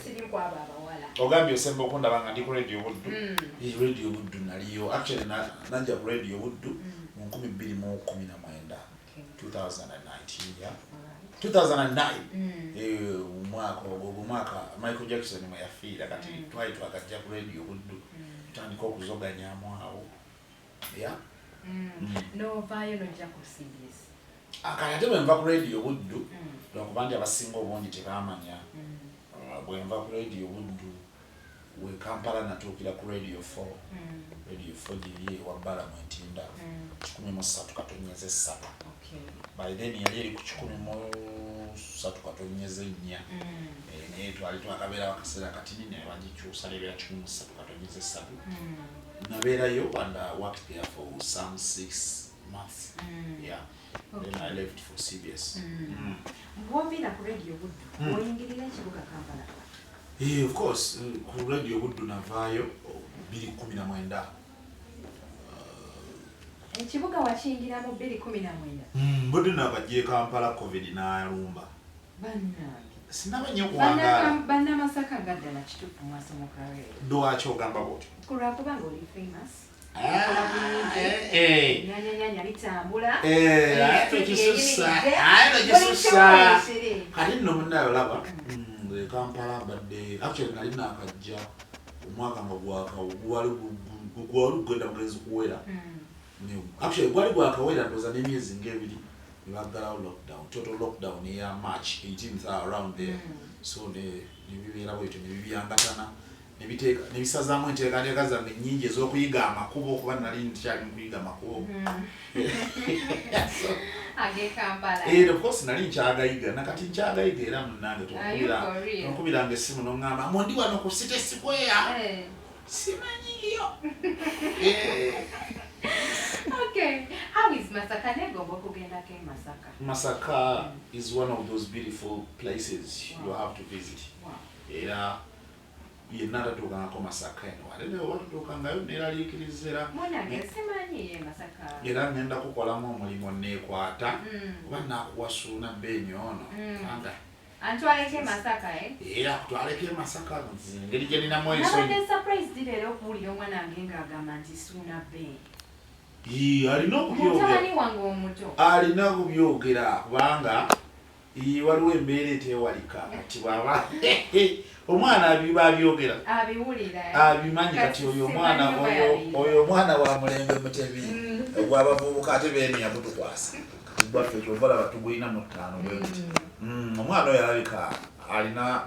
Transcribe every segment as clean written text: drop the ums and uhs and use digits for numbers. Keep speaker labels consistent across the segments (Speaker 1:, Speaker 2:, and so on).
Speaker 1: Siri nkwaba abawala.
Speaker 2: Ogambye osemba okundaba nga ndi ku Radio Buddu. Radio Buddu naliyo. Actually, najja ku Radio Buddu mu 2019. 2019, yeah. 2009. Omwaka ogwo, ogwo mwaka Michael Jackson mwe yafiira. Kati twali twakajja ku Radio Buddu, tutandika okuzoganyamu awo, yeah.
Speaker 1: Novaayo nojja ku CBS.
Speaker 2: Kati ate bwe nva ku Radio Buddu, lwakuba nti abasinga obungi tebamanya, bwe nva ku Radio Buddu we Kampala, natuukira ku Radio 4. Radio 4 giri ewa Balamu Entinda, 103.3. By then yali eri ku 103.4. Naye twali twakabeerawo akaseera katini naye bagikyusa nebeera 103.3. Nabeerayo and I worked there for some 6 months, yeah. Then I left for CBS.
Speaker 1: Bwoviira ku Radio Buddu, oyingirira ekibuga Kampala?
Speaker 2: Eh, of course, ku Radio Buddu navaayo 2019.
Speaker 1: Ekibuga wakiyingira mu 2019?
Speaker 2: Mbadde nakajja e Kampala, COVID n'alumba.
Speaker 1: Bannange!
Speaker 2: Sinaba nnyo okuwangaala.
Speaker 1: Bannamasaka nga ddala kituufu mwasomokayo?
Speaker 2: Lwaki ogamba bwotyo?
Speaker 1: Kulwakubanga oli famous, okola bulungi, nyanyanyanya litambula.
Speaker 2: Aye tokisussa, aye tokisussa. Kati nno munnaye olaba, e Kampala mbadde, actually nali nakajja omwaka nga gwaka gwali gwali gugenda bugenzi kuwera. Actually gwali gwakawera ndowooza n'emyezi ng'ebiri ne baggalawo lockdown, total lockdown eya March 18th, around there. So ne bibeera bwetyo ne bibyangatana nebiteeka nebisazaamu enteekateeka zange nnyingi ez'okuyiga amakubo, kuba nali nkyali mu kuyiga amakubo.
Speaker 1: Ag'e Kampala.
Speaker 2: Of course nali nkyagayiga, nakati nkyagayiga era munnange.
Speaker 1: Are you for real?
Speaker 2: Tonkubiranga essimu noŋŋamba mundi wano ku City Square, simanyiyo.
Speaker 1: Okay, how is Masaka? Negomba okugendako e Masaka.
Speaker 2: Masaka is one of those beautiful places you have to visit. Era yenna tatuukangako Masaka eno, ate naye oba tutuukangayo neraliikiriza era.
Speaker 1: Munange, simanyi ye Masaka.
Speaker 2: Era ngenda kukolamu omulimu neekwata oba nakuwasuuna Beeni ono kubanga
Speaker 1: Antwaleko e Masaka, eh?
Speaker 2: Era akutwaleko e Masaka, nze engeri gye ninamu ensonyi.
Speaker 1: Nabadde surprised leero okuwulira omwana wange ng'agamba nti Suuna Ben.
Speaker 2: Ii, alina okubyogera.
Speaker 1: Mutabani wange omuto.
Speaker 2: Alina kubyogera kubanga ii, waliwo embeera etewalika. Kati bwaba omwana abiba abyogera.
Speaker 1: Abiwulira, eh?
Speaker 2: Abimanyi kati oyo omwana.
Speaker 1: Simanyi oba
Speaker 2: Oyo
Speaker 1: yabiyiga.
Speaker 2: oyo omwana wa mulembe Mutebi ogw'abavubuka, ate Beeni yagutukwasa. Kati gwaffe kyova olaba tugulina mu ttaano bwe guti. Omwana oyo alabika alina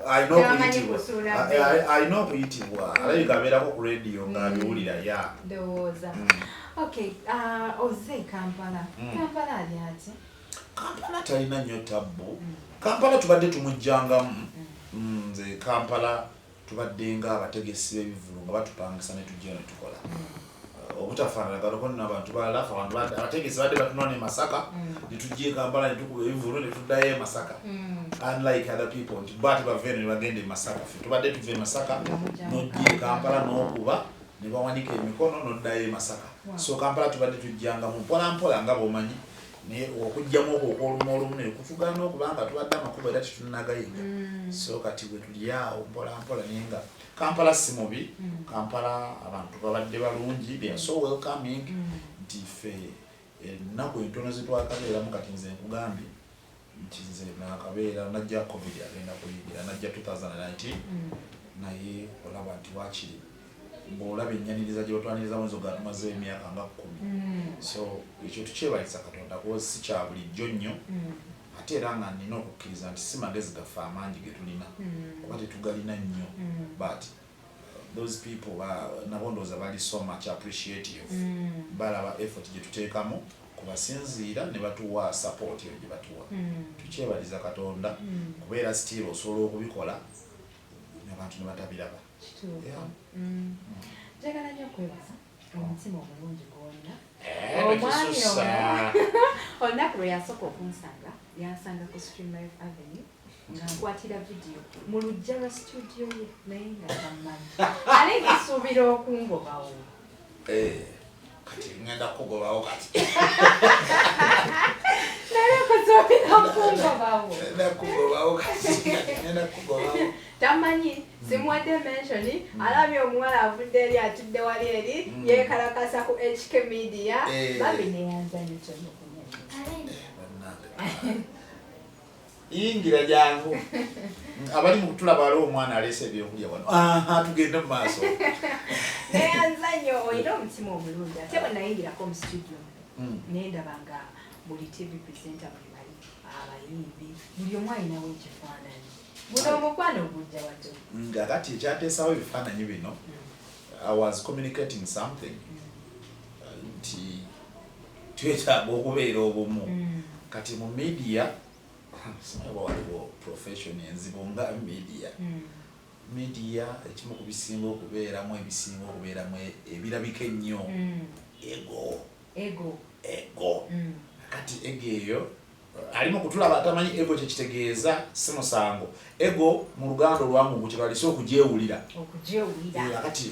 Speaker 1: Tamanyi
Speaker 2: okuyitibwa.
Speaker 1: kusuula
Speaker 2: A- alina okuyitibwa, alabika abeerako ku rediyo ng'abiwulira ya.
Speaker 1: Ndowooza. Okay, ozze e Kampala. Kampala ali atya?
Speaker 2: Kampala talina nnyo tabbu. Kampala tubadde tumugjangamu. Nze Kampala tubadde nga abategesi b'ebivvulu nga batupangisa ne tujja ne tukola. Obutafaananaganako n'abantu balala, ffe abantu abategesi badde batunona e Masaka, ne tujja e Kampala ne tukuba ebivvulu ne tuddayo e Masaka, unlike other people nti bo ate bava eno ne bagenda e Masaka. Ffe tubadde tuva e Masaka,
Speaker 1: Nga mujja mu
Speaker 2: n'ojja e
Speaker 1: Kampala.
Speaker 2: Kampala n'okuba ne bawanika emikono n'oddayo e Masaka. So Kampala tubadde tujjangamu mpola mpola nga bw'omanyi, naye okujjamu okwo okwolumu olumu ne kutugaana okubanga tubadde amakubo era tetunnagayiga. So kati bwe tuli awo mpola mpola, naye nga Kampala si mubi. Kampala abantu babadde balungi, they are so welcoming nti ffe ennaku entono zetwakabeeramu. Kati nze nkugambye nti nze nakabeera, najja COVID agenda kuyingira, najja 2019, naye olaba nti wakiri bw'olaba ennyaniriza gye batwanirizamu nzo ga tumazeeyo emyaka nga 10. So ekyo tukyebalisa Katonda kuba si kya bulijjo nnyo. Ate era nga nina okukkiriza nti si magezi gaffe amangi ge tulina, kuba tetugalina nnyo, but those people nabo ndowooza bali so much appreciative. Balaba effort gye tuteekamu kubasinziira ne batuwa support eyo gye batuwa. Tukyebaliza Katonda kubeera still osobola okubikola abantu ne batabiraba.
Speaker 1: Kituufu.
Speaker 2: Yeah.
Speaker 1: Njagala nnyo okwebaza omutima omulungi gw'olina.
Speaker 2: Eh,
Speaker 1: Omwami
Speaker 2: tokisussa.
Speaker 1: ono, olunaku lwe yasooka okunsanga, yansanga ku Streamlife Avenue nga nkwatira vidiyo mu luggya lwa studio ye, naye nga tammanyi, ale ngisuubira okungobawo.
Speaker 2: Eh, kati ngenda kukugobawo kati.
Speaker 1: Naye okusuubira okungobawo.
Speaker 2: Ngenda kukugobawo kati, ngenda kukugobawo.
Speaker 1: Tamanyi, simuwadde mention, alabye omuwala avudde eri, atudde wali eri, yeekalakasa ku HK Media. Bambi neyanza nnyo kyonna okunyanya.
Speaker 2: Bannange. Yingira jangu. Abali mu kutulaba, waliwo omwana aleese ebyokulya wano. Aha, tugende mu maaso.
Speaker 1: Neyanza nnyo, olina omutima omulungi. Ate bwe nayingirako mu studio, nendaba nga buli TV presenter bwe bali, abayimbi, buli omu alinawo ekifaananyi. Guno omukwano gujja wato?
Speaker 2: Nga kati ekyateesawo ebifaananyi bino, I was communicating something nti twetaaga okubeera obumu. Kati mu media, simanyi oba waliwo profession enzibu nga media. Media ekimu ku bisinga okubeeramu, ebisinga okubeeramu ebirabika ennyo, ego.
Speaker 1: Ego.
Speaker 2: Ego. Kati ego eyo, ali mu kutulaba atamanyi ego kyekitegeeza, si musango. Ego mu Luganda olwangungu kyebalise okugyewulira.
Speaker 1: Okugyewulira.
Speaker 2: Kati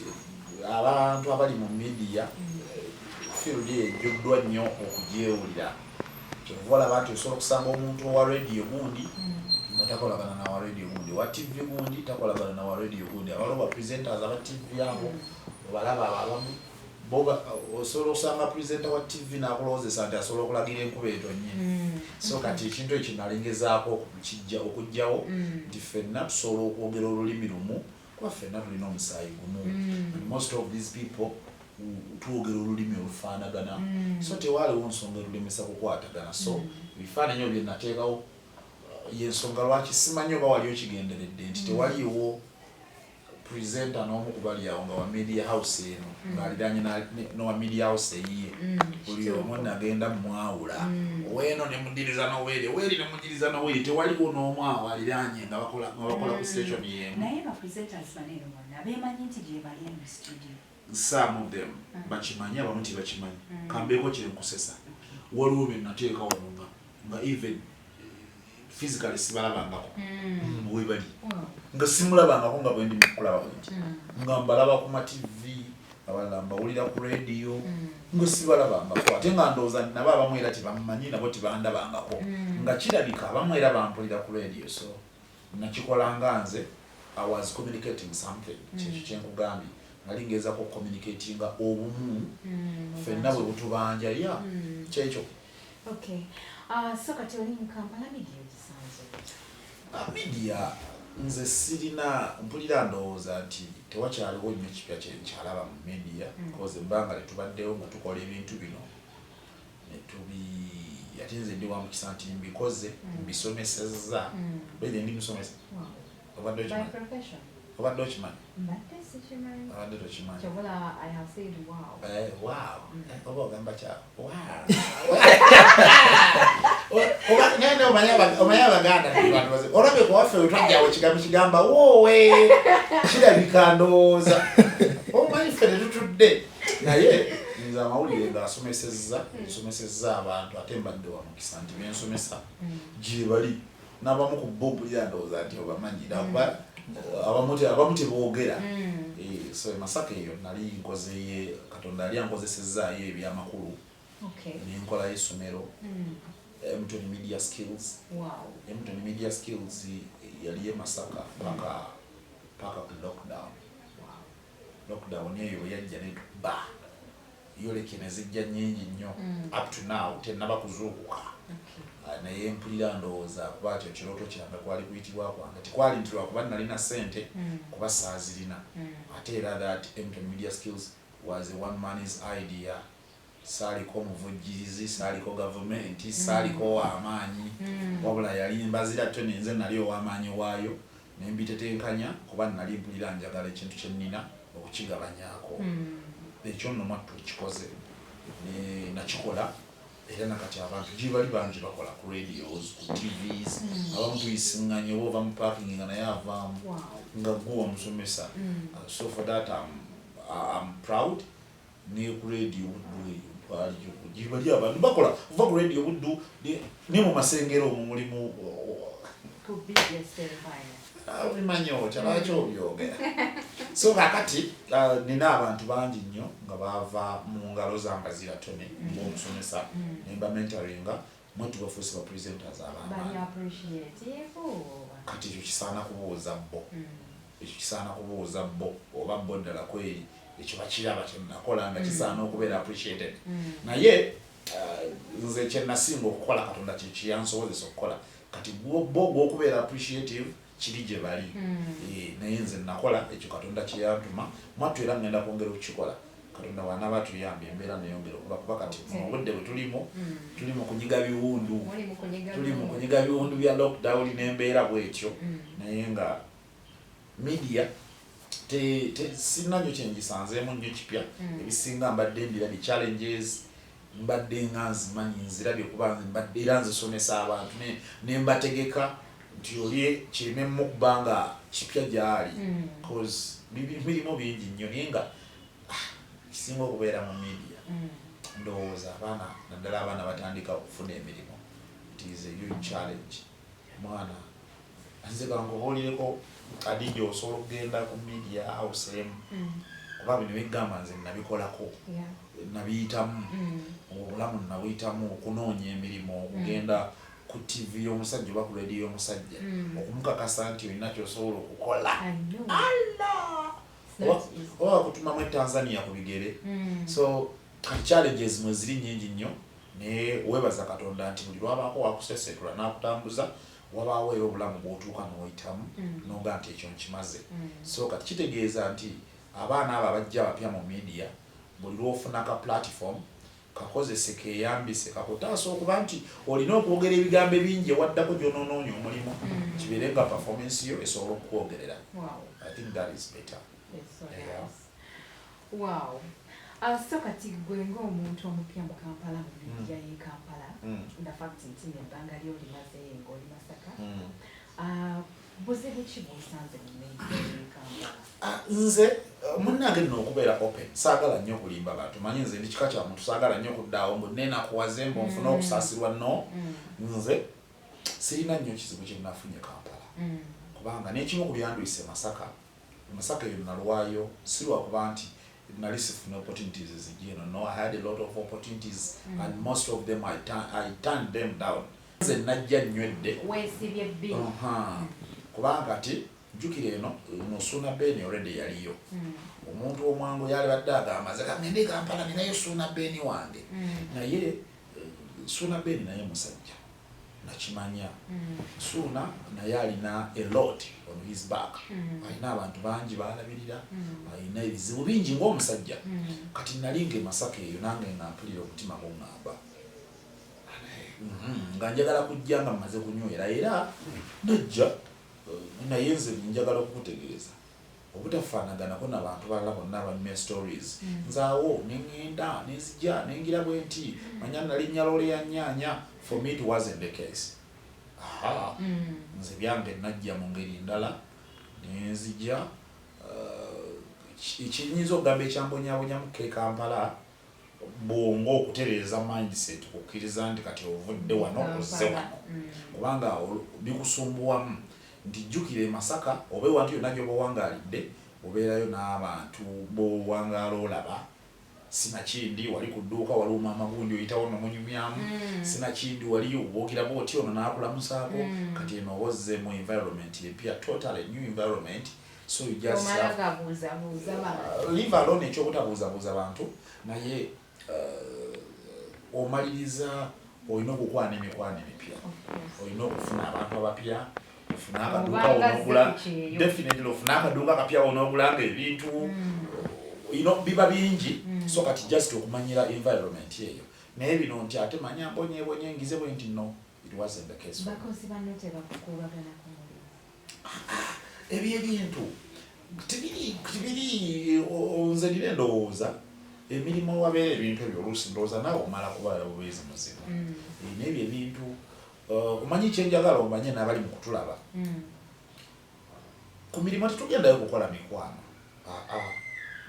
Speaker 2: abantu abali mu media field eyo ejjuddwa nnyo okugyewulira. Kyova olaba nti osobola okusanga omuntu owa radio gundi nga takolagana nawa radio gundi, owa TV gundi takolagana nawa radio gundi. Abaliwo ba presenters aba TV abo obalaba, abo abamu bo osobola okusanga presenter wa TV n'akulowoozesa nti asobola okulagira enkuba etonye. So kati ekintu ekyo nalingezaako okukijja, okuggyawo nti ffenna tusobola okwogera olulimi lumu, kuba ffenna tulina omusaayi gumu. And most of these people, twogera olulimi olufaanagana, so tewaaliwo nsonga etulemesa kukwatagana. So ebifaananyi ebyo bye nateekawo, yensonga lwaki simanyi oba wali okigenderedde nti tewaliiwo presenter n'omu ku bali awo nga wa media house eno ng'aliraanye n'owa media house eyiye. Buli omu nagenda mwawula, oweeno ne mudiriza n'oweeri, oweeri ne mudiriza n'oweeri. Tewaliwo n'omu awo aliraanye nga bakola ku station y'emu.
Speaker 1: Naye ba presenters bano eno bonna beemanyi nti gye bali mu studio?
Speaker 2: Some of them bakimanyi, abamu tebakimanyi. Kambeeko kyenkusesa, waliwo be nateeka wano nga even physically sibalabangako. Webali nga simulabangako, nga bwendi mukulaba bwenti, nga mbalaba ku ma TV, abalala mbawulira ku radio, nga sibalabangako. Ate nga ndowooza nti nabo abamu era tebammanyi, nabo tebandabangako, nga kirabika abamu era bampulira ku radio. So nakikola nga nze I was communicating something. Kyekyo kyenkugambye, nali ngezako communicatinga obumu ffenna bwe butubanja ya kyekyo.
Speaker 1: Okay. So kati oli mu Kampala, media ogisanze otya?
Speaker 2: Ah, media nze sirina, mpulira ndowooza nti tewakyaliwo nnyo kipya kyenkyalaba mu media, cause ebbanga lyetubaddewo nga tukola ebintu bino netubi, ate nze ndi wa mukisa nti mbikoze, mbisomesezza. Beire ndi musomesa. Obadde
Speaker 1: By
Speaker 2: okimanyi?
Speaker 1: profession.
Speaker 2: Obadde okimanyi?
Speaker 1: Mbadde sikimanyi.
Speaker 2: Obadde tokimanyi?
Speaker 1: Kyobola, I have said wow.
Speaker 2: Eh, wow. Eh, oba ogamba kya wow. Oba naye omanyi Abaganda tuli bantu bazibu. Olabye kuwaffe we twajjawo ekigambo kigamba woowe, kirabika ndowooza omanyi ffe tetutudde. Naye nze amawulire ngaasomesezza, nsomesezza abantu, ate mbadde wa mukisa nti bensomesa gye bali n'abamu ku bo mpulira ndowooza nti obamanyi, kuba abamu teboogera. So e Masaka eyo nali nkozeye, Katonda yali ankozesezaayo ebyamakulu. Nenkolayo essomero, Emton Media Skills. Emton Media Skills yali e Masaka paka ku lockdown. Lockdown eyo bwe yajja netuba yoleke ne zijja nnyingi nnyo. Up to now tennaba kuzuukuka. Ah, naye mpulira ndowooza kuba ati ekirooto kyange kwali kuyitibwa kwange, tekwali nti lwakuba nalina ssente, kuba saazirina. Ate era that Emton Media Skills was a one man's idea. Saaliko omuvujjirizi, saaliko gavumenti, saaliko ow'amaanyi, wabula yali Mbazira Tony. Nze nali ow'amaanyi waayo nembitetenkanya, kuba nali mpulira njagala ekintu kye nnina okukigabanyaako. Ekyo nno mwattu nkikoze, nakikola, era nakati abantu gye bali bangi bakola ku radios, ku TVs. Abamu tuyisiŋŋanye, oba ova mu parking nga naye avaamu, nga gwe wamusomesa. So for that I'm proud. Ne ku Radio Buddu eyo twaliyo, gye bali abantu bakola kuva ku Radio Buddu ne mu Masengere omwo mulimu.
Speaker 1: Ku BBS Empire.
Speaker 2: Obimanyi otya? Lwaki obyogera? So kakati nina abantu bangi nnyo nga bava mu ngalo za Mbazira Tony ng'omusomesa, nemba mentoringa, mwe tubafuuse ba presenters
Speaker 1: Bali
Speaker 2: ab'amaanyi.
Speaker 1: appreciative oba?
Speaker 2: Kati ekyo kisaana kubuuza bo. Ekyo kisaana kubuuza bo oba bo ddala kweri ekyo bakiraba kyenakola nga kisaana okubeera appreciated. Naye nze kyenasinga okukola, Katonda kyekiyansobozesa okukola. Kati bo gw'okubeera appreciative kiri gye bali. Naye nze nakola ekyo Katonda kyeyantuma mwattu, era ngenda kwongera okukikola Katonda bw'anaaba atuyambye, embeera neyongera okuba, kuba kati buno obudde bwe tulimu, tuli mu kunyiga biwundu.
Speaker 1: Muli mu kunyiga
Speaker 2: Tuli mu
Speaker 1: biwundu.
Speaker 2: kunyiga biwundu bya lockdown n'embeera bwetyo. Naye nga media sirina nnyo kyengisanzeemu nnyo kipya. Ebisinga mbadde mbirabye, challenges mbadde nga nzimanyi, nzirabye, kuba nze mbadde era nzisomesa abantu ne mbategeka nti oli kirememu kuba nga kipya gyali, cause mirimu bingi nnyo. Naye nga kisinga okubeera mu media, ndowooza abaana, naddala abaana batandika okufuna emirimu, it is a huge challenge. Mwana, nze kankubuulireko, Adija, osobola okugenda ku media house emu, kuba bino bigamba nze nabikolako, nabiyitamu. Obulamu nabuyitamu, okunoonya emirimu, okugenda ku TV y'omusajja oba ku radio y'omusajja, okumukakasa nti olina kyosobola okukola.
Speaker 1: I know.
Speaker 2: Allah!
Speaker 1: It's not easy.
Speaker 2: Oba bakutumamu e Tanzania ku bigere. So kati challenges mwe ziri nyingi nnyo, naye weebaza Katonda nti buli lwabaako wakusesetula n'akutambuza, wabaawo era obulamu bw'otuuka n'oyitamu, noga nti ekyo nkimaze. So kati kitegeeza nti abaana abo abajja abapya mu media, buli lw'ofuna ka platform, kakozese, keeyambise, kakutaasa okuba nti olina okwogera ebigambo ebingi ewaddako gy'onoonoonya omulimu. Kibeere nga performance yo esobola okukwogerera. I think that is better.
Speaker 1: It's so nice. Wow. So kati gwe ng'omuntu omupya mu Kampala, mu media y'e Kampala, the fact nti nebbanga lyo limazeeyo ng'oli Masaka, buzibu ki bw'osanze mu media y'e Kampala?
Speaker 2: Ah, nze munnange nno, okubeera open, saagala nnyo kulimba bantu. Manyi nze ndi kika kya muntu saagala nnyo kuddaawo mbu neenakuwaze mbu nfune okusaasirwa. No, nze sirina nnyo kizibu kye nafunye Kampala, kubanga n'ekimu ku byandwise Masaka, Masaka eyo nalwayo si lwakuba nti nali sifuna opportunities zijja eno. No, I had a lot of opportunities and most of them I turned them down. Nze najja nywedde.
Speaker 1: Weesibye bbi.
Speaker 2: Aha. Kubanga kati jjukira eno no Suuna Ben already yaliyo. Omuntu omwangu yali badde agamba, nze kangende e Kampala, ninayo Suuna Ben wange. Naye Suuna Ben naye musajja, nakimanya Suuna naye alina a lot on his back. Alina abantu bangi balabirira, alina ebizibu bingi ng'omusajja. Kati nali nga e Masaka eyo nange nga mpulira omutima guŋŋamba, nga njagala kujja nga mmaze kunywera, era najja. Naye nze njagala okukutegeeza obutafaanaganako nabantu balala bonna abanyumya stories. Nze awo neŋŋenda nenzija nengira bwe nti manya nalinnya loole ya nnyaanya. For me it wasn't the case. Aha. Nze byange najja mu ngeri ndala nenzija. Kinyinza okugamba ekyambonyabonyamu ke Kampala, bwongo okutereeza mindset, kukkiriza nti kati ovudde wano ozze wano, kubanga bikusumbuwamu nti jjukira e Masaka oba ewantu yonna gy'oba owangaalidde, obeerayo n'abantu b'owangaala olaba. Sinakindi wali ku dduuka waliwo maama gundi, oyitawo nomunyumyamu. Sinakindi wali obwogira bwoti, ono n'akulamusaako. Kati eno oba ozze mu environment empya, totally new environment, so you just
Speaker 1: Omala
Speaker 2: have
Speaker 1: gabuuzabuuza bantu.
Speaker 2: Leave alone ekyobutabuuzabuuza bantu, naye omaliriza olina okukwana emikwano emipya.
Speaker 1: Of course.
Speaker 2: Olina okufuna abantu abapya, ofune akaduuka
Speaker 1: Obanga
Speaker 2: onoogula.
Speaker 1: azze ku kyeyo.
Speaker 2: Definitely, ofune akaduuka kapya onoogulanga ebintu. Biba bingi. So kati just okumanyira environment eyo, naye bino nti ate manya mbonyebonye ngize bwe nti, no, it wasn't the case for me.
Speaker 1: Bakozi banno tebakukubagana ku mulimu?
Speaker 2: Ebyo ebintu tebiri nze nina endowooza, emirimu wabeera ebintu ebyo oluusi ndowooza naawe omala kubeera bubeezi muzibu. N'ebyo ebintu, omanyi kyenjagala omanye n'abali mu kutulaba, ku mirimu tetugendayo kukola mikwano. Aa,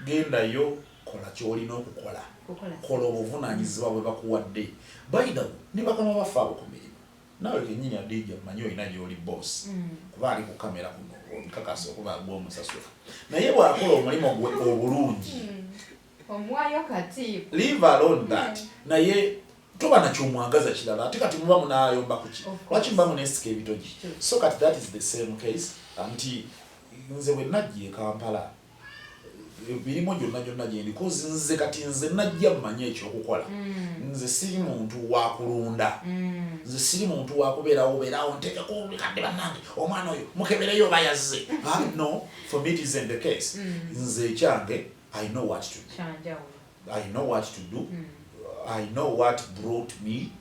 Speaker 2: gendayo kola kyolina okukola.
Speaker 1: Kukola.
Speaker 2: Kola obuvunaanyizibwa bwe bakuwadde. By the way, ne bakama baffe abo ku mirimu, naawe kennyini Adija, mmanyi olina gy'oli boss, kuba ali ku kamera kuno nkakasa okuba gwomusasula, naye bw'akola omulimu gwe obulungi,
Speaker 1: Omuwayo katiibu.
Speaker 2: Leave alone that, naye Toba nakyomwagaza kirala, ate kati muba munayomba kuki? Lwaki muba munesika ebitogi? So kati that is the same case nti nze bwe najja e Kampala, emirimu gyonna gyonna gyendi, 'cause nze kati nze najja mmanye ekyokukola. Nze siri muntu wakulunda, nze siri muntu wakubeerawo beerawo nteekeko kadde, bannange omwana oyo mukebereyo oba yazze. Ah, no, for me it isn't the case. Nze ekyange, I know what to do.
Speaker 1: Kyanjawulo.
Speaker 2: I know what to do. I know what brought me.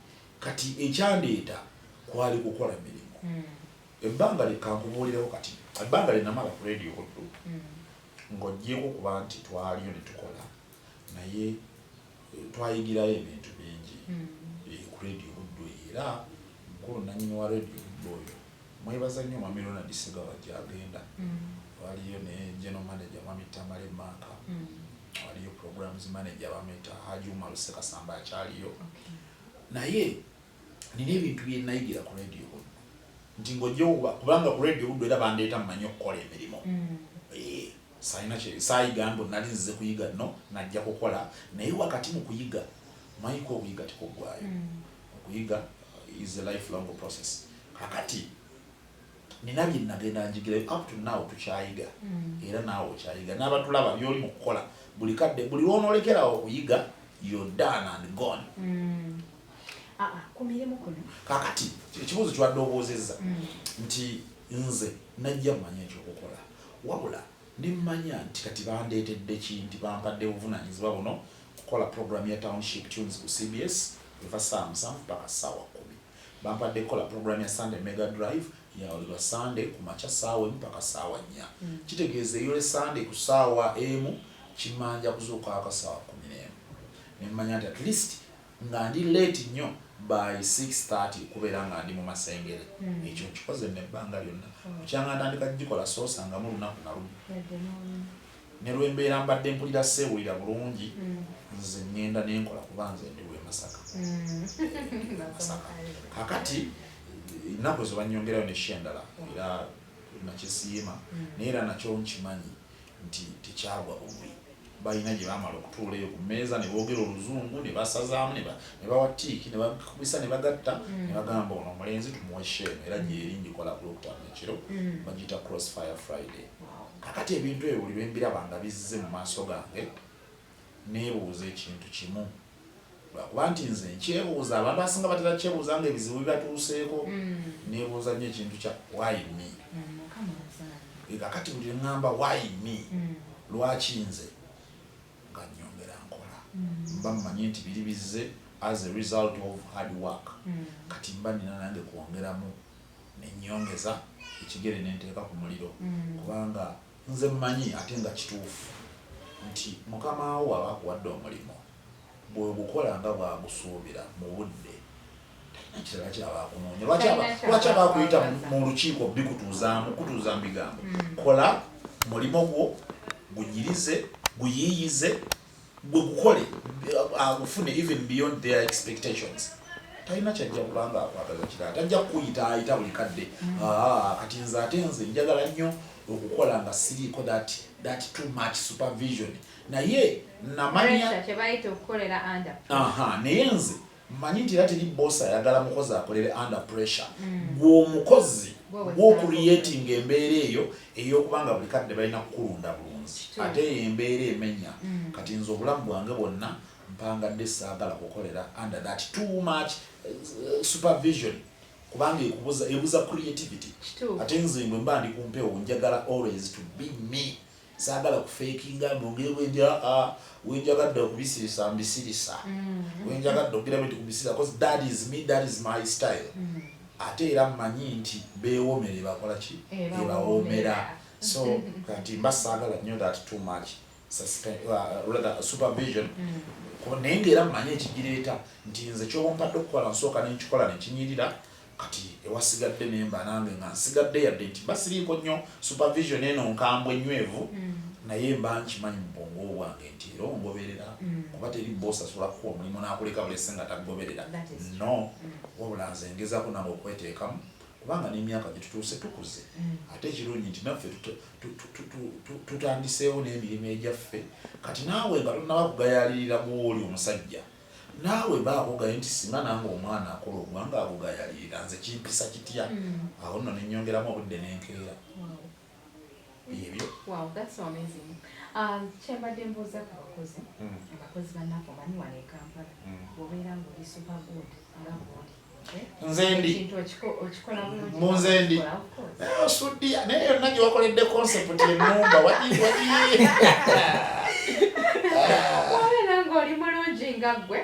Speaker 2: Kati ekyandeeta kwali kukola mirimu. Ebbanga lye kankubuulireko kati, ebbanga lye namala ku Radio Buddu, ng'oggyeko kuba nti twaliyo ne tukola, naye twayigirayo ebintu bingi ku Radio Buddu eyo. Era mukulu nanyini wa Radio Buddu oyo mwebaza nnyo, Mwami Ronald Segawa gyagenda. Waliyo ne general manager Mwami Tamale Maaka, waliyo programs manager bamwita Haji Umar Ssekasamba, akyaliyo. Naye nina ebintu bye nayigira ku Radio Buddu nti ng'ojja kubanga ku Radio Buddu era bandeeta mmanyi okukola emirimu. Salina saayiga mbu nali nzize kuyiga, no, najja kukola. Naye wakati mu kuyiga, manyiko okuyiga tekuggwayo. Okuyiga is a lifelong process. Kakati nina bye nagenda njigirayo, up to now tukyayiga. Era naawe okyayiga, n'abatulaba byoli mu kukola buli kadde, buli lwonoolekerawo okuyiga, you're done and gone.
Speaker 1: Ah, ah, ku mirimu kuno.
Speaker 2: Kakati ekibuuzo kibadde obuuzizza nti nze najja mmanya ekyokukola, wabula nemmanya nti kati bandeetedde ki, nti bampadde buvunaanyizibwa buno, kukola program ya Township Tunes ku CBS eva saa 7 paka saawa 10. Bampadde kukola program ya Sunday Mega Drive yawulirwa Sunday ku makya saawa 1 paka saawa 4. Kitegeeza eyole Sunday ku saawa 1 kimanja kuzuukako saawa 11, nemmanya nti at least nga ndi late nnyo by 6:30 kubeera nga ndi mu Masengere. Ekyo nkikoze nebbanga lyonna kukyanga ntandika gikola, soosangamu lunaku na lumu.
Speaker 1: Yadde n'olumu.
Speaker 2: Ne lwembeera mbadde mpulira seewulira bulungi, nze ŋŋenda nenkola, kuba nze ndi w'e Masaka. Masaka. Kakati ennaku ezo banyongerayo ne show endala, era nakisiima. Naye era nakyo nkimanyi nti tekyagwa bugwi, balina gye bamala okutuula eyo ku mmeeza ne boogera oluzungu ne basazaamu ne bawa tick ne bakubisa ne bagatta ne bagamba ono omulenzi tumuwe show eno. Era gyeri ngikola ku Lwokutaano ekiro, bagiyita Crossfire Friday. Kakati ebintu ebyo buli lwembiraba nga bizze mu maaso gange, neebuuza ekintu kimu, lwakuba nti nze nkyebuuza, abantu abasinga batera kyebuuza nga ebizibu bibatuuseeko. Neebuuza nnyo ekintu kya "Why me?"
Speaker 1: Mukama azaala.
Speaker 2: Kakati buli lweŋŋamba "Why me?", lwaki nze, nga nnyongera nkola, mba mmanyi nti biri bizze as a result of hard work. Kati mba nina nange kwongeramu nenyongeza ekigere nenteeka ku muliro, kubanga nze mmanyi ate nga kituufu nti mukama wo aba akuwadde omulimu, bwegukola nga bwagusuubira mu budde, talina kirala kyaba akunoonya.
Speaker 1: Talina.
Speaker 2: Lwaki aba akuyita
Speaker 1: Kyaba.
Speaker 2: Mu lukiiko bikutuuzaamu kutuuza mu bigambo, kola mulimu gwo, gunyirize, guyiiyize, gwe gukole agufune even beyond their expectations. Talina kyajja kubanga akwagaza kirala, tajja kukuyita ayita buli kadde. Ah, kati nze ate nze njagala nnyo okukola nga siriiko that too much supervision, naye namanya
Speaker 1: Pressure, kye bayita okukolera under.
Speaker 2: Aha, naye nze mmanyi nti era teri boss ayagala mukozi akolere under pressure. Gwe omukozi
Speaker 1: Gwe
Speaker 2: gw'ocreating embeera eyo ey'okubanga buli kadde balina kukulunda bulunzi. Ate eyo embeera emenya. Kati nze obulamu bwange bwonna mpangadde saagala kukolera under that too much supervision, kubanga ekubuza, ebuza creativity. Ate nze bwe mba ndi ku mpewo, njagala always to be me, saagala kufakinga mwongere bwendi aa wenjagadde okubisirisa mbisirisa, wenjagadde okugira bwenti kubisirisa, 'cause that is me, that is my style. Ate era mmanyi nti beewomere bakola ki?
Speaker 1: Ebawoomera.
Speaker 2: Ebawoomera. So kati mba saagala nnyo that too much rather supervision. Naye ngaera mmanyi ekigireeta nti nze kyoba mpadde okukola, nsooka nenkikola nekinyirira. Kati ewasigadde nemba nange nga nsigadde, yadde nti mba siriiko nnyo supervision eno nkambwe enywevu, naye mba nkimanyi mu bwongo bwange nti era ongoberera, kuba teri boss asobola kukuwa omulimu n'akuleka bulese nga tagoberera.
Speaker 1: That is true.
Speaker 2: No, wabula nze ngezaako nange okweteekamu, kubanga n'emyaka gye tutuuse tukuze. Ate ekirungi nti naffe tutandiseewo n'emirimu egyaffe. Kati naawe nga tonnaba kugayalirira gw'oli omusajja. Naawe baako gaye nti singa nange omwana akola ogwange agugayalirira, nze kimpisa kitya? Awo nno nenyongeramu obudde nenkeera. Byebyo.
Speaker 1: Wow, that's so amazing. Kyembadde mbuuza ku bakozi, abakozi bannaffe, omanyi wano e Kampala bw'obeera ng'oli super good nga bw'oli, eh?
Speaker 2: Nze ndi
Speaker 1: Ekintu okikola bulungi.
Speaker 2: Mu nze ndi.
Speaker 1: Okikola, of course.
Speaker 2: Naye osuddiya, naye yonna gye wakoledde concept ennumba wagi wagi.
Speaker 1: Bw'obeera ng'oli mulungi nga ggwe,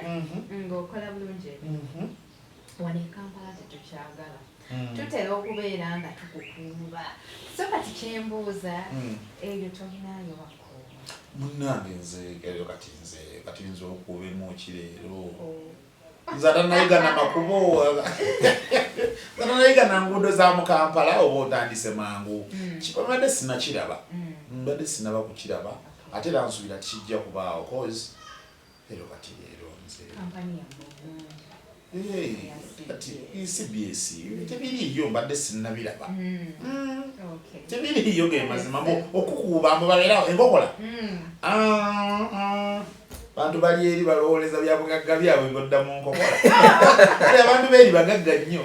Speaker 1: ng'okola bulungi ebintu, wano e Kampala tetukyagala, tutera okubeera nga tukukuuba. So kati kyembuuza, eyo tolinayo bakuuba?
Speaker 2: Munnange, nze eryo kati nze okuubemu kireero, nze atanayiga na makubo, atanayiga na nguudo za mu Kampala, oba otandise mangu. Mbadde sinakiraba, mbadde sinaba kukiraba, ate era nsuubira kijja kubaawo, cause ero kati leero nze
Speaker 1: Kampani yammwe ennungi.
Speaker 2: Hey, kati CBS tebiriiyo, mbadde sinnabiraba. Tebiriiyo ge mazima. Mbu okukuuba mbu babeerawo enkokola. Ah, ah. Bantu bali eri balowooleza bya bugagga byabwe godda mu nkokola. Kale abantu beeri bagagga nnyo,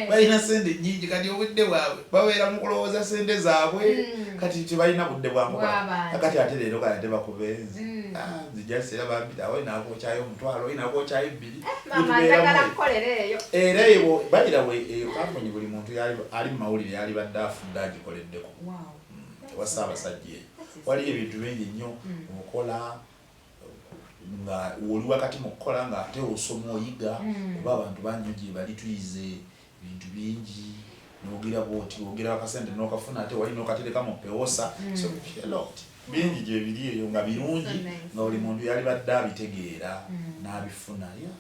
Speaker 2: balina sente nnyingi, kati obudde bwabwe babeera mu kulowooza sente zaabwe. Kati tebalina budde bwa nkokola.
Speaker 1: Bw'abantu.
Speaker 2: Kati ate leero kale ate bakubenzi. Ah, nzija seera bampita awo inakwokyayo 10, inakwokyayo 2.
Speaker 1: Mama, njagala kukolera eyo.
Speaker 2: Era eyo bayirawe, eyo kampuni buli muntu ali mu mawulire yalibadde afudde agikoleddeko. Ewa Ssaabasajja eyo waliyo ebintu bingi nnyo. Okola nga oli wakati mu kukola, nga ate osoma, oyiga, kuba abantu banyo gye bali, tuyize ebintu bingi. Nogira bwoti ogira akasente nokafuna, ate wali nokatereka mu pewosa. So a lot bingi gye biri eyo nga birungi.
Speaker 1: So nice.
Speaker 2: Nga buli muntu yalibadde abitegeera n'abifuna, yeah.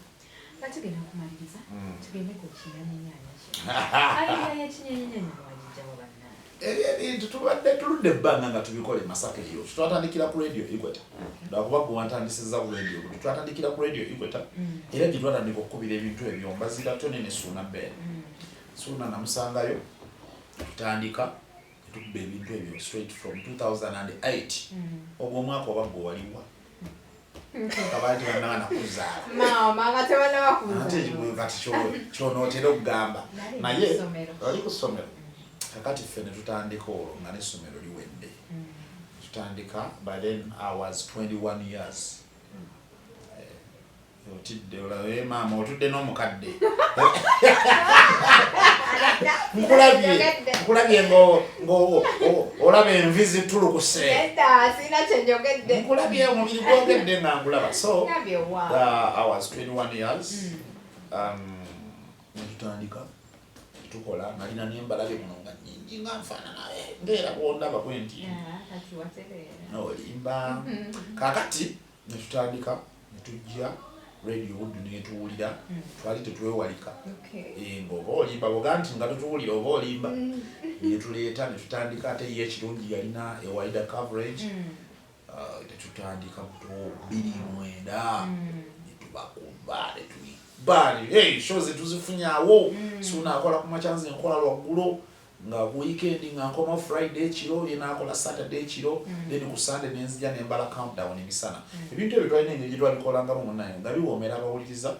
Speaker 1: Nga tugenda kumaliriza, tugende ku kinyanyinyanya kino. Idea y'ekinyanyinyanya wagijjawo, bannange?
Speaker 2: Ebyo ebintu tubadde tuludde ebbanga nga tubikola e Masaka eyo. Twatandikira ku Radio Equator, lwakuba gwe wantandisiza ku Radio. Twatandikira ku Radio Equator, era gye twatandika okukubira ebintu ebyo mbazira Tony ne Suuna Ben. Suuna namusangayo, tutandika netukuba ebintu ebyo straight from 2008. Ogwo omwaka oba gwe waliwa kabaali tebannaba nakuzaala.
Speaker 1: Maama, nga tebannaba
Speaker 2: Ate
Speaker 1: kuzaala.
Speaker 2: kati kyonootera okugamba.
Speaker 1: Nali
Speaker 2: Naye
Speaker 1: ku ssomero.
Speaker 2: oli ku ssomero. Kakati ffe ne tutandika olwo nga n'essomero liwedde. Tutandika, by then I was 21 years. Eh, otidde olabe maama, otudde n'omukadde. Nkulabye, nkulabye olaba envi zitulukuse.
Speaker 1: Nedda, sirina kye njogedde.
Speaker 2: Nkulabye, omubiri gwogedde nga nkulaba. So
Speaker 1: Ngambye wa.
Speaker 2: I was 21 years. Netutandika tukola, nalina nembalabe muno nga nyingi, nga nfaanana, ngeera bwondaba bwe nti.
Speaker 1: Ah, kati watereera.
Speaker 2: Olimba. Kakati netutandika, netujja Radio Buddu netuwulira. Twali tetwewalika. Ng'oba olimba boga nti nga tutuwulira, oba olimba. Netuleeta, netutandika, ate ye ekirungi yalina a wider coverage. Netutandika buto 2009, netubakuba, netuba, hey, show zetuzifunyawo. Suuna akola ku makya, nze nkola lwaggulo, nga ku weekend nga nkoma Friday ekiro, ye nakola Saturday ekiro, then ku Sunday nenzija nembala countdown emisana. Ebintu ebyo twalina engeri gye twabikolangamu munaye nga biwoomera abawuliriza,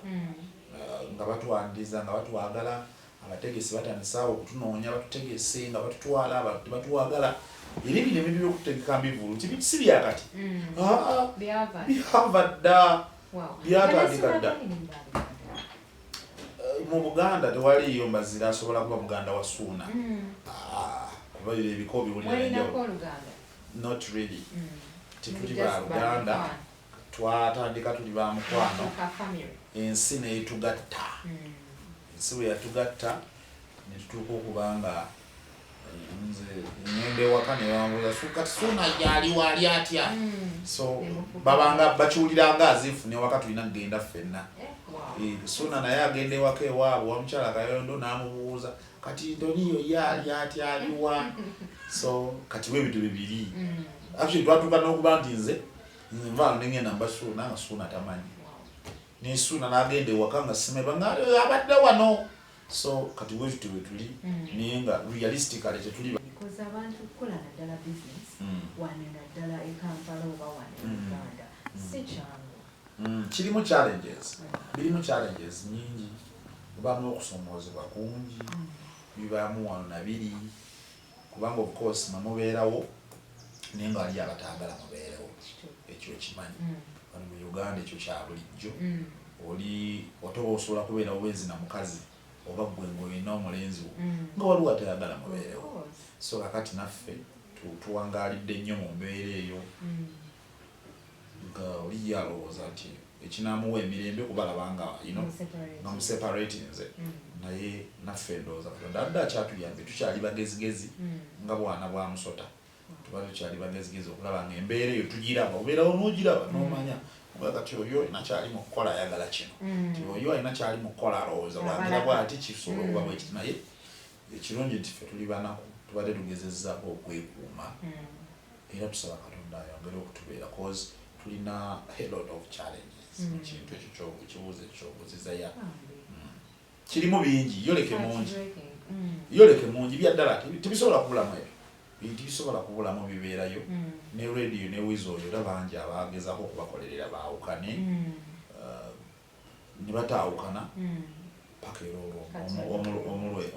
Speaker 2: nga batwaniriza, nga batwagala. Abategesi batandisaawo okutunoonya, batutegese nga batutwala, abantu tebatwagala. Era bino ebintu by'okutegeka mbivulu si byakati. Ah,
Speaker 1: Byava.
Speaker 2: Byava dda.
Speaker 1: Wow.
Speaker 2: Byatandika dda.
Speaker 1: Bannansi ba Buganda.
Speaker 2: Mu Buganda tewaliiyo mbazira asobola kuba muganda wa Suuna. Ah, kuba ebyo ebika obiwulira
Speaker 1: Walinako
Speaker 2: enjawulo.
Speaker 1: oluganda?
Speaker 2: Not really. Tetuli
Speaker 1: Just
Speaker 2: ba luganda.
Speaker 1: ba
Speaker 2: Twatandika tuli ba mukwano.
Speaker 1: Ka family.
Speaker 2: Ensi neetugatta. Ensi bwe yatugatta netutuuka okuba nga nze ngenda ewaka newambuza, kati Suuna gyaliwo, ali atya? So
Speaker 1: Nemufuka.
Speaker 2: babanga bakiwuliranga as if newaka tulina kugenda ffenna.
Speaker 1: Eh, wow.
Speaker 2: Suuna naye agenda ewaka ewaabwe wamukyala Kayondo n'amubuuza, kati Ntoniyo ye ali atya, aliwa? So kati bwe bintu bibiri. Actually twatuuka n'okuba nti nze nvaano nengenda mba Suuna nga Suuna tamanyi. Ne Suuna n'agenda ewaka nga simeba nga abadde wano. So kati bwe tutyo bwe tuli, naye nga realistically tetuli
Speaker 1: Because abantu kukola naddala business wano, naddala e Kampala oba wano e Uganda, si kyangu.
Speaker 2: Kirimu challenges, birimu challenges nyingi, mubaamu okusomoozebwa kungi, bibaamu wano nabiri, kubanga of course mwe mubeerawo naye nga waliyo abataagala mubeerewo. Ekyo kimanyi wano mu Uganda ekyo kya bulijjo. Oli otoba osobola kubeera bubeezi na mukazi oba gwe ng'olina omulenzi wo nga waliwo atayagala mubeerewo. So kakati naffe tuwangaalidde nnyo mu mbeera eyo nga oli ye alowooza nti ekinaamuwa emirembe kubalaba nga nga museparatinze. Naye naffe ndowooza Katonda adde akyatuyambye, tukyali bagezigezi nga bwana bwa musota, tuba tukyali bagezigezi okulaba nga embeera eyo tugiraba, obeerawo n'ogiraba n'omanya oba kati oyo alina kyali mu kukola ayagala kino, ti oyo alina kyali mu kukola alowooza bwagira bwati kisobola okuba bwe kiti. Naye ekirungi nti ffe tuli banaku, tubadde tugezezzaako okwekuuma era tusaba Katonda ayongere okutubeera, cause tulina a lot of challenges mu kintu ekyo ekibuuzo ekyo kyobuuziza ya kirimu bingi, yoleke mungi, yoleke mungi byaddala tebisobola kubulamu, ebyo tebisobola kubulamu, bibeerayo. Ne Radio ne Weasel oyo era bangi abagezaako okubakolerera baawukane, ne bataawukana paka era olwo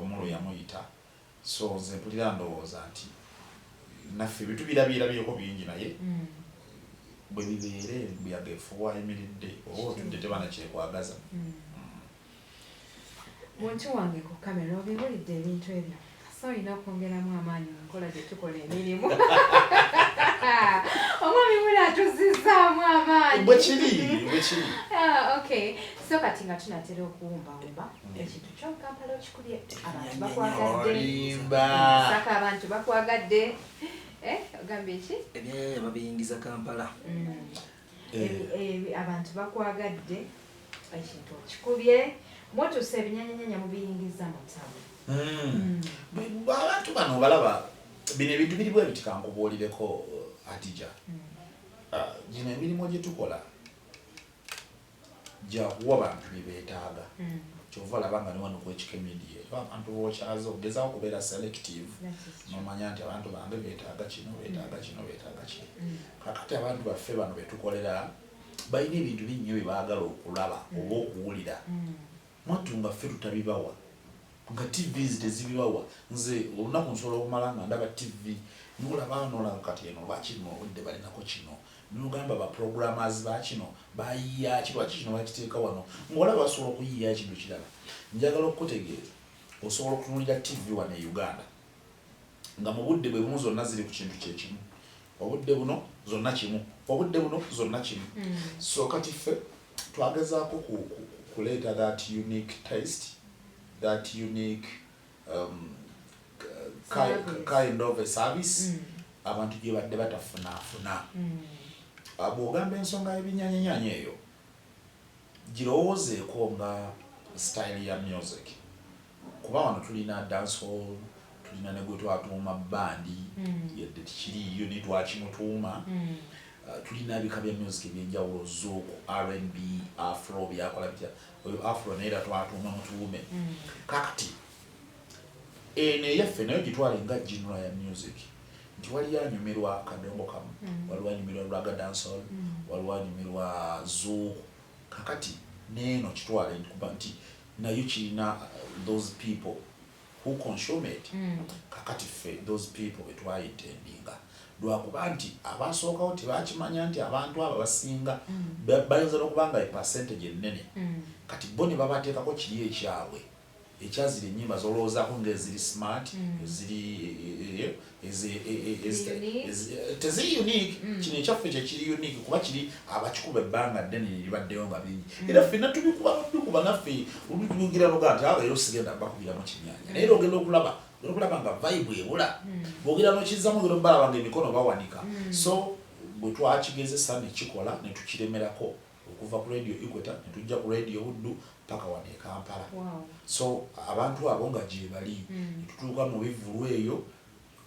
Speaker 2: omulwe yamuyita. So nze mpulira ndowooza nti naffe bitubirabirabyeko bingi, naye bwe bibeere embuyaga efuuwa ayimiridde oba otudde teba nakyekwagaza.
Speaker 1: Muntu wange ku kamera, obiwulidde ebintu ebyo, so olina okwongeramu amaanyi mu nkola gye tukola emirimu. Omwami muli atuzizaamu amaanyi.
Speaker 2: Bwe kiri, bwe kiri.
Speaker 1: Ah, okay, so kati nga tunatera okuwumbawumba, ekintu kyokampala okikubye, abantu bakwagadde.
Speaker 2: Olimba.
Speaker 1: Saka, abantu bakwagadde. Eh, ogambye ki?
Speaker 3: Ebyenyanya babiyingiza Kampala.
Speaker 1: Abantu bakwagadde, ekintu okikubye, mutuusa ebinyanyanyanya mubiyingiza mu ttabu.
Speaker 2: Abantu bano balaba bino ebintu biri bwe biti. Kankubuulireko, Atija, gino emirimu gye tukola gyakuwa bantu bye beetaaga. Kyova olaba nga ne wano kwekika media era abantu bokyaza ogezaako okubeera selective, nomanya nti abantu bange beetaaga kino, beetaaga kino, beetaaga kino. Kakati abantu baffe bano betukolera balina ebintu bingi nnyo bye baagala okulaba oba okuwulira. Mwattu nga ffe tutabibawa, nga TVs tezibibawa. Nze olunaku nsobola okumala nga ndaba TV, nolaba nolaba kati eno lwaki no obudde balinako kino, nogamba ba programmers ba kino bayiya ki, lwaki kino bakiteeka wano, ng'olaba basobola okuyiya ekintu kirala. Njagala okukutegeeza, osobola okutunulira TV wano e Uganda nga mu budde bwe bumu zonna ziri ku kintu kyekimu, obudde buno zonna kimu, obudde buno zonna kimu. So kati ffe twagezaako kuleeta that unique taste, that unique
Speaker 1: Service.
Speaker 2: kind of a service abantu gye badde batafunaafuna. Bw'ogamba ensonga y'ebinyanyanyanya eyo, girowoozeeko nga style ya music, kuba wano tulina dancehall, tulina ne gwe twatuuma bandi, yadde tekiriiyo naye twakimutuuma. Tulina ebika bya music ebyenjawulo, zouk, R&B, afro, byakola bitya oyo afro, naye era twatuuma mutuume. Kakati eno eyaffe nayo gitwale nga genre ya music, nti waliyo anyumirwa kadongo kamu, waliwo anyumirwa ragga dancehall, waliwo anyumirwa zouk. Kakati neeno kitwale nti nti nayo kirina those people who consume it. Kakati ffe those people betwayintendinga, lwakuba nti abasookawo tebakimanya nti abantu abo abasinga bayinza n'okuba nga epercentage ennene. Kati bo ne babateekako kiri ekyabwe ekyazira ennyimba zolowoozaako ng'eziri smart, eziri
Speaker 1: Unique.
Speaker 2: Teziri unique. Kino ekyaffe kyekiri unique, kuba kiri abakikuba ebbanga ddene neribaddeyo nga bingi, era ffenna tubikuba bikuba naffe olutugira noga nti awo era osigenda bakubiramu kinyanya, naye era ogenda okulaba nga vibe ebula, bwogera nokizzamu ogenda obalaba nga emikono bawanika. So bwe twakigezesa nekikola netukiremerako okuva ku Radio Equator netujja ku Radio Buddu paka wano e Kampala. So abantu abo nga gyebali, netutuuka mu bivvulu eyo,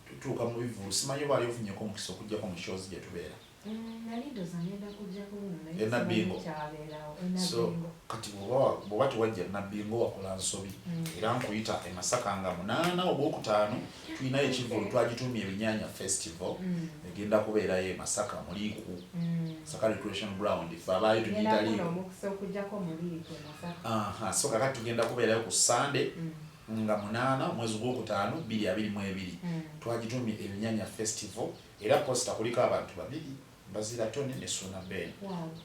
Speaker 2: tutuuka mu bivvulu, simanyi oba ali ofunyeko omukisa okugjako mu shows gye tubeera.
Speaker 1: Nali ndowooza ngenda kujja ku luno, naye
Speaker 2: E Nabbingo.
Speaker 1: simanyi kyabeerawo. E
Speaker 2: So
Speaker 1: Nabbingo.
Speaker 2: kati bw'oba tewajja Nabbingo, wakola nsobi. Era nkuyita e Masaka nga 8 Ogwokutaano, tulinayo ekivvulu, twagituumye Ebinyaanya Festival. Egenda kubeerayo e Masaka mu Liiku, Masaka Recreation Ground, ffe abaayo
Speaker 1: Ngenda
Speaker 2: tugiyita
Speaker 1: kufuna
Speaker 2: Liiku.
Speaker 1: omukisa okujjako mu Liiku e Masaka.
Speaker 2: Aha, so kakati tugenda kubeerayo ku Sande nga 8 omwezi Gwokutaano 2022. Twagituumye Ebinyaanya Festival, era poster kuliko abantu babiri, Mbazira Tony ne Suna Ben.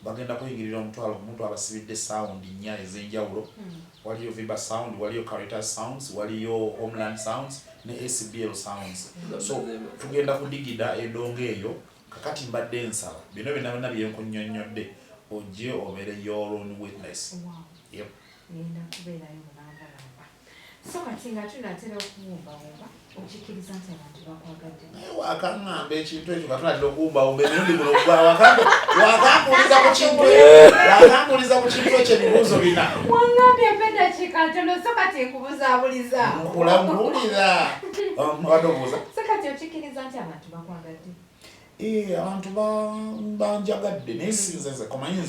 Speaker 2: Bagenda kuyingirira 10,000. Abasibidde sound nnya ez'enjawulo. Waliyo Viba Sound, waliyo Caritas Sounds, waliyo Homeland Sounds ne SBL Sounds. So tugenda kudigida endongo eyo. Kakati mbadde nsaba bino byonna byonna byenkunnyonnyodde ojje obeere your own witness. Yep.
Speaker 1: Ngenda kubeerayo mulambalamba. So kati nga tunatera okuwumbawumba, okikkiriza nti abantu bakwagadde?
Speaker 2: Naye wakaŋŋamba ekintu ekyo nga tunatera okuwumbawumba emirundi guno gwa wakambuuliza ku kintu, wakambuuliza ku kintu ekyo ebibuuzo bina.
Speaker 1: Waŋŋambye mpa eddakiika ntono, so kati nkubuzaabuliza.
Speaker 2: Nkulabuulira wadde obuuza.
Speaker 1: So kati okikkiriza nti abantu bakwagadde?
Speaker 2: Eh, abantu banjagadde, naye si nze nze komanyi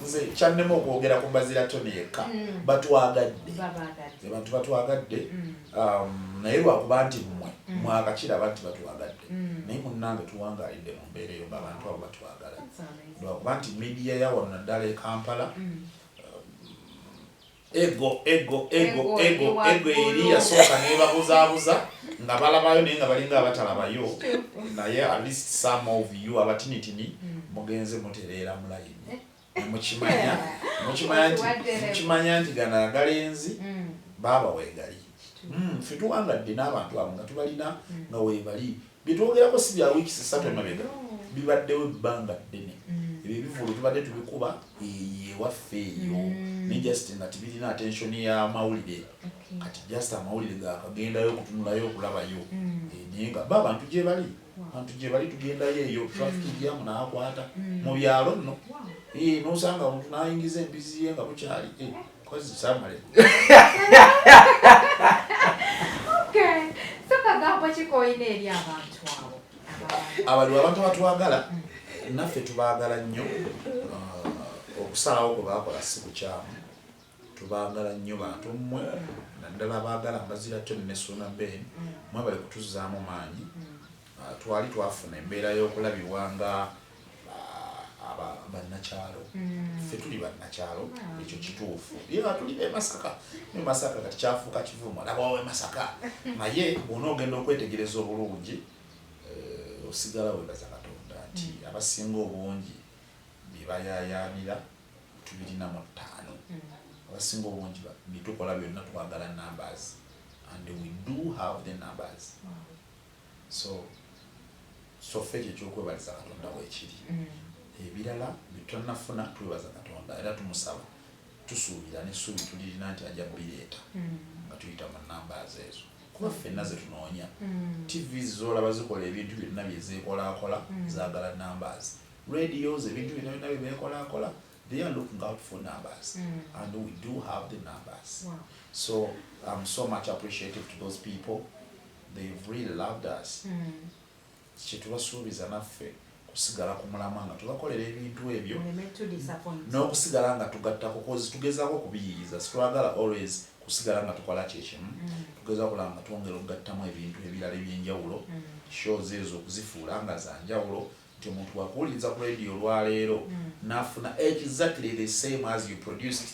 Speaker 2: nze kyannema okwogera ku Mbazira Tony yekka. Batwagadde.
Speaker 1: Babaagadde.
Speaker 2: Abantu batwagadde. Naye lwakuba nti mmwe mwakakiraba nti batwagadde, naye munnange tuwangaalidde mu mbeera eyo ng'abantu abo batwagala.
Speaker 1: That's amazing.
Speaker 2: Lwakuba nti media ya wano, naddala e Kampala, ego ego ego
Speaker 1: Ego
Speaker 2: ego
Speaker 1: eri
Speaker 2: ego eri
Speaker 1: waggulu.
Speaker 2: Yasooka nebabuzaabuza nga balabayo, naye nga balinga abatalabayo. Naye at least some of you abatinitini mugenze mutereera mu layini, mukimanya mukimanya nti
Speaker 1: Okiwadde.
Speaker 2: mukimanya nti gano agalenzi baaba weegali. Ffe tuwangadde n'abantu abo nga tubalina nga weebali. Byetwogerako si bya wiikisi 3 emabega, bibaddewo ebbanga ddene. Ebyo ebivulu tubadde tubikuba eyo ewaffe eyo, ne just nga tibirina attention y'amawulire. Kati just amawulire gakagendayo okutunulayo okulabayo. Eh, naye nga ba abantu gye bali, abantu gye bali, tugendayo eyo, traffic jam n'akwata mu byalo nno. Eh, nosanga omuntu n'ayingiza embizi ye nga bukyali. Eh, kozi samale.
Speaker 1: Okay. So kagambo ki k'olina eri abantu abo
Speaker 2: Abaliwo abantu abatwagala, naffe tubaagala nnyo. Ah, okusalawo kwe baakola si kukyamu. Tubaagala nnyo bantu mmwe, naddala abaagala Mbazira Tony ne Suuna Ben. Mwebale kutuzzaamu maanyi. Ah, twali twafuna embeera y'okulabibwa nga ah, bannakyalo. Ffe tuli bannakyalo, ekyo kituufu. Ye tuli be Masaka ne Masaka kati kyafuuka kivumo, laba we Masaka. Naye bw'onoogenda okwetegereza obulungi, eh, osigala webaza Katonda nti abasinga obungi bye bayaayaanira tubirina mu ttaano. Abasinga obungi byetukola byonna twagala numbers, and we do have the numbers. So ffe ekyo ekyokwebaliza Katonda weekiri. Ebirala byetutannafuna, twebaza Katonda era tumusaba, tusuubira n'essuubi tulirina nti ajja bireeta nga tuyita mu numbers ezo, kuba ffenna ze tunoonya. TV zolaba zikola ebintu byonna byezeekolaakola, zaagala numbers. Radios, ebintu byonna byonna byebeekolaakola, they are looking out for numbers, and we do have the numbers. So I'm so much appreciative to those people. They've really loved us. Kyetubasuubiza naffe kusigala ku mulamwa nga tubakolera ebintu ebyo
Speaker 1: Muleme to disappoint.
Speaker 2: N'okusigala nga tugattako, 'cause tugezaako okubiyiiyiza. Situwagala always kusigala nga tukola kyekimu. Tugezaako okulaba nga twongera okugattamu ebintu ebirala ebyenjawulo, shows ezo okuzifuula nga za njawulo, nti omuntu wakuwuliriza ku radio olwaleero n'afuna exactly the same as you produced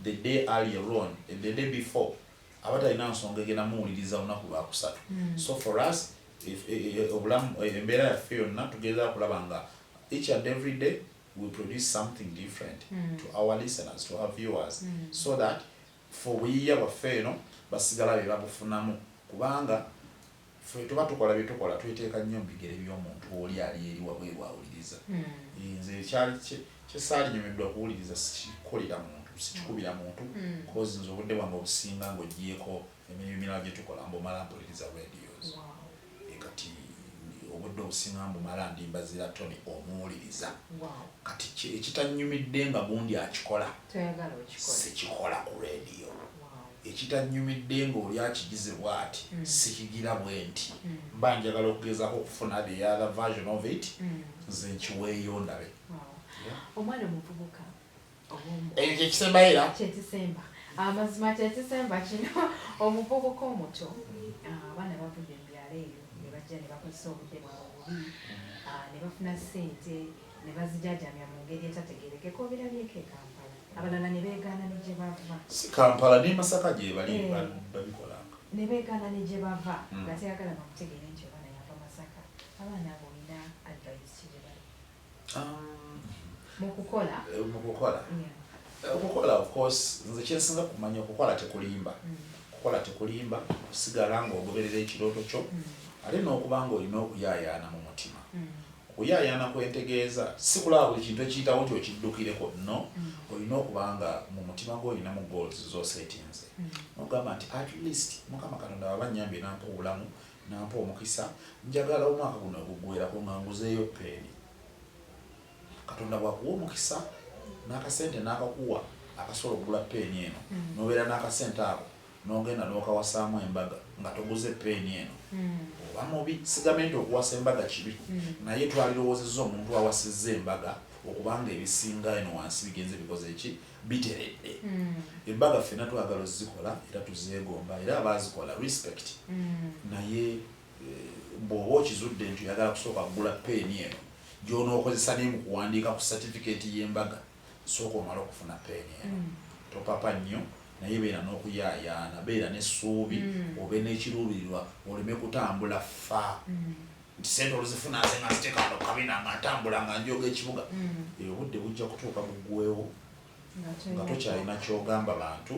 Speaker 2: the day earlier on, the day before, aba talina nsonga egenda muwuliriza lunaku lwakusatu. So for us, if, eh, eh, obulamu, embeera yaffe yonna tugezaako kulaba nga each and every day we produce something different to our listeners, to our viewers, so that for obuyiiya bwaffe eno basigala be babufunamu, kubanga ffe tuba tukola bye tukola tweteeka nnyo mu bigere by'omuntu oli ali eri wabweru awuliriza. Eh, nze ekyali kyesaalinyumiddwa kuwuliriza sikikolera muntu, sikikubira muntu, 'cause nze obudde bwange obusinga ng'ogyeko emirimu emirala gye tukola mbumala mpuliriza radios. Eh, kati obudde obusinga mbumala ndi Mbazira Tony omuwuliriza. Kati ekitanyumidde nga gundi akikola,
Speaker 1: Toyagala okikola.
Speaker 2: Sikikola ku radio. Ekitanyumidde ng'oli akigize bw'ati, sikigira bwe nti. Mba njagala okugezaako okufuna the other version of it, nze nkiweeyo ndabe.
Speaker 1: Omwana omuvubuka.
Speaker 2: Ekyo kyekisembayo era.
Speaker 1: Kyekisemba, amazima kyekisemba kino. Omuvubuka omuto, abaana bavudde mu byalo eyo ne bajja ne bakozesa obudde bwabwe bubi, ne bafuna ssente ne bazijajamya mu ngeri etategerekeka. Obirabyeko e Kampala, abalala ne beegaana ne gye bava.
Speaker 2: Si Kampala, ne Masaka gye bali. Babikolanga.
Speaker 1: Ne beegaana ne gye bava, nga teyagala bamutegeere nti oba naye ava Masaka. Abaana abo olina advice ki gye bali mu kukola?
Speaker 2: Mu kukola? Okukola, of course, nze kyensinga kumanya, okukola tekulimba. Kukola tekulimba, kusigala ng'ogoberera ekirooto kyo, ate n'okuba ng'olina okuyaayaana mu mutima. Okuyaayaana kwentegeeza si kulaba buli kintu ekiyitawo nti okiddukireko, no. Olina okuba nga mu mutima gwo olinamu goals z'osetinze, nogamba nti at least Mukama Katonda waba nnyambye nampa obulamu, nampa omukisa, njagala omwaka guno oguggwerako nga nguzeeyo peeni. Katonda bwakuwa omukisa n'akasente n'akakuwa akasobola okugula peeni eno, n'obeera n'akasente ako n'ogenda n'okawasaamu embaga nga toguze peeni eno, oba mubi. Sigambe nti okuwasa embaga kibi, naye twalirowoozezza omuntu awasizza embaga okubanga ebisinga eno wansi bigenze bikoze ki, biteredde. Embaga ffenna twagala ozikola era tuzeegomba, era abaazikola respect, naye bw'oba okizudde nti oyagala kusooka kugula peeni eno gy'onookozesa naye mu kuwandiika ku certificate y'embaga, sooka omale okufuna peeni eno. Topapa nnyo, naye beera n'okuyaayaana, beera n'essuubi, obe n'ekiruubirirwa, oleme kutambula fa nti sente oluzifuna nze nga nziteeka wano kabina nga ntambula nga njoga ekibuga. Eyo obudde bujja kutuuka buggwewo nga tokyalina kyogamba bantu.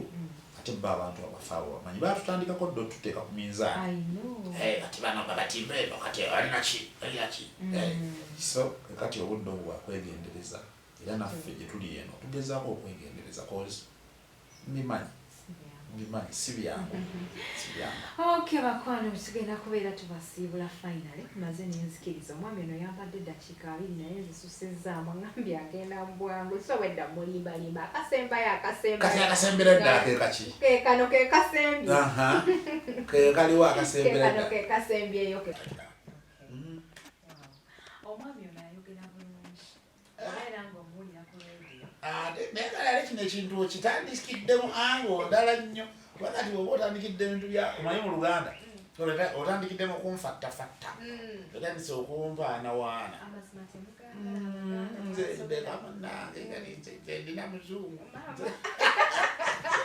Speaker 2: Ate bo abantu abafe abo bamanyi batutandikako dde otuteeka ku minzaani. Kati bano babatimba eno, kati alina ki, alina ki. So kati obudde obwo bwakwegendereza, era naffe gye tuli eno tugezaako okwegendereza, cause mbimanyi, mbimanyi, si byangu, si byangu.
Speaker 1: Okay, bakwano, tugenda kubeera tubasiibula. Finally maze nenzikiriza omwami ono yampadde eddakiika 20, naye nzisusizzaamu, aŋambye agenda mu bwangu, so wedda mulimbalimba akasembayo.
Speaker 2: Kati
Speaker 1: akasembayo.
Speaker 2: Akasembera ddala ke kaki?
Speaker 1: Ke kano ke kasembye.
Speaker 2: Aha. Ke kaliwo
Speaker 1: Ke
Speaker 2: akasembera
Speaker 1: kano
Speaker 2: ddala?
Speaker 1: ke kasembyeyo ke. Omwami ono ayogera bulungi, obeera ng'omuwulira ku radio.
Speaker 2: Ate naye kale ate kino ekintu okitandikiddemu ango ndala nnyo, kuba kati bw'oba otandikidde ebintu bya omanyi mu Luganda, otandikiddemu okunfattafatta, otandise okumpaanawaana.
Speaker 1: Amazima temugagala.
Speaker 2: Nze ndeka munnange, nga nze ndina muzungu.
Speaker 1: Maama.